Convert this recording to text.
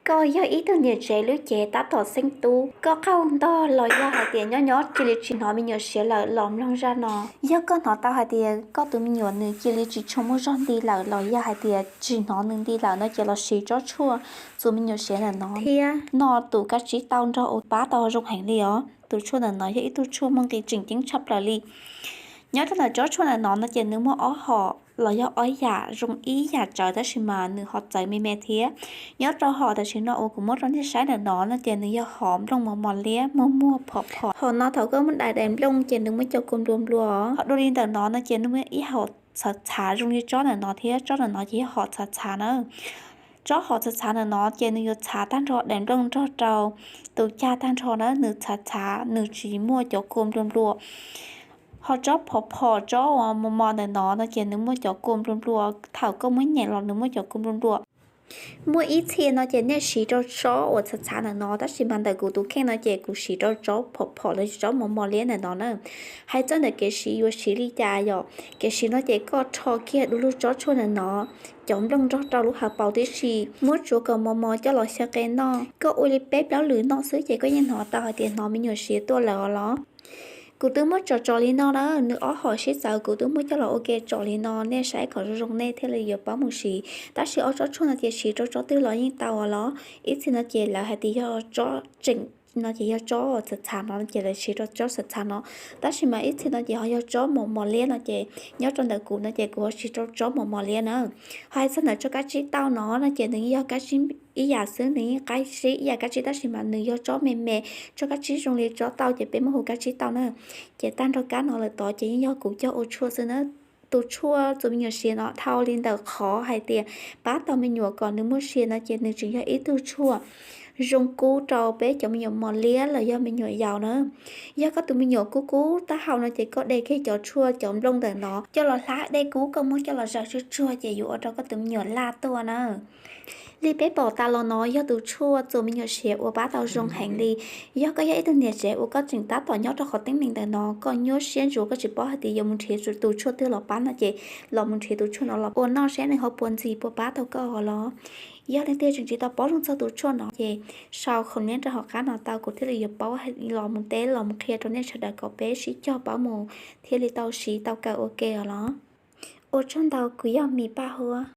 Koj yog ib tug niam tsev lub cev tab tom xeeb tub, koj qaug ntog los yog hais tias nyob nyob cia li tsis hnov me nyuam siav lawm los mloog zaj no. Yog koj hnov tau hais tias koj tus me nyuam nws cia li tsis tshua muaj zog nti lawm los yog hais tias tsis hnov nws nti lawm no ces los siv tsob tshuaj txuas me nyuam siav ntawm no thiab noj tus kab tsib tauj nrog ua pab tau zoo heev li os. Tus tshuaj ntawm no yog ib tug tshuaj muaj nqis tseem ceeb tshaj plaws li. Nyob rau ntawm tsob tshuaj ntawm no no ces nws muaj ob hom los yog ob yam zoo ib yam tsawv tab sis mas nws ho txawv me me thiab. Nyob rau hom tam sim no uas kuv muab rau nej saib ntawm no no ces nws yog hom nplooj mos mos liab muag muag phom phom. Hom no thaum koj muab dai dai nplooj ces nws muaj cov kua nplua nplua. Ho dua li ntawm no no ces nws muaj ib hom txhav txhav zoo li tsob ntawm no thiab tsob ntawm no ces yog hom txhav txhav na. Tsob hom txhav txhav ntawm no ces nws yuav txhav tag nrho daim nplooj nrog rau tus cag tag nrho na, nws txhav txhav nws tsis muaj cov kua nplua nplua. Ho tsob phom phom tsob uas mos mos ntawm no no ces nws muaj cov kua nplua nplua, thaum koj muab nyem los nws muaj cov kua nplua nplua. Muaj ib txhia no ces nej siv rau tsob uas txhav txhav ntawm no tab sis mas ntawm kuv tus kheej no ces kuv siv rau tsob phom phom los tsob mos mos liab ntawm no na. Hais txog ntawm kev siv yuav siv li cas yom? Kev siv no ces koj rho kiag du lug tsob tshuaj ntawm no, cov nplooj nrog rau lub hauv paus tib si, muab tsuav kom mos mos coj los xyaw qe noj. Koj ua li peb plaub lwm noj xwb ces koj yeej hnov tau hais tias hnov me nyuam siav tuaj lawm os los. Kuv twb muab tso tso li no na, nws ob hom sib txawv kuv twb muab coj los ua ke tso li no, nej saib kom zoo zoo nej thiaj li yuav paub mus siv. Tab sis ob tsob tshuaj no ces siv rau tsob twg los yeej tau os los. Ib txhia no ces lawv hais tias yog tsob tseem no ces yog tsob txhav txhav no ces lawv siv rau tsob txhav txhav no. Tab sis mas ib txhia no ces ho yog tsob mos mos liab no ces nyob rau ntawm kuv no ces kuv ho siv rau tsob mos mos liab na. Ho hais txog ntawm tsob kab tsib tauj no no ces nws yeej yog kab tsib ib yam xwb, nws yeej qab zib ib yam kab tsib tab sis mas nws yog tsob me me, tsob kab tsib zoo li tsob tauj ces peb muab hu kab tsib tauj na. Ces tag nrho kab no lawm tod ces yeej yog kuv cog ua tshuaj xwb na. Tus tshuaj txuas me nyuam siav no dhau li ntawm qhov hais tias pab tau me nyuam kom nws muaj sia no ces nws tseem yog ib tug tshuaj zoo kub rau peb cov me nyuam mos liab los yog me nyuam yaus na. Yog koj tus me nyuam kub kub taub hau no ces koj de kiag cov tshuaj cov nplooj ntawm no coj los hlab dej kub koj muab coj los zaws tsuag tsuag ces yuav ua rau koj tus me nyuam laj tuaj na. Li peb pom tas los no yog tus tshuaj txuas me nyuam siav uas pab tau zoo heev li. Yog koj yog ib tug niam tsev uas koj tseem tab tom nyob rau qhov teeb meem ntawm no koj nyuaj siab ntsuav koj tsis paub hais tias yuav mus nrhiav tus tshuaj twg los pab no ces los mus nrhiav tus tshuaj no los ua noj seb nws ho puas ntxim puas pab tau koj os los. Yog leej twg tseem tsis tau paub zoo txog tus tshuaj no ces sau comment rau hauv qab no tau kuv thiaj li yuav paub los mus teb los mus qhia rau nej sawv daws kom peb sib cog paub mus thiaj li tau siv tau kawm ua ke os los. Ua tsaug ntau, kuv yog Mis Paj Huab.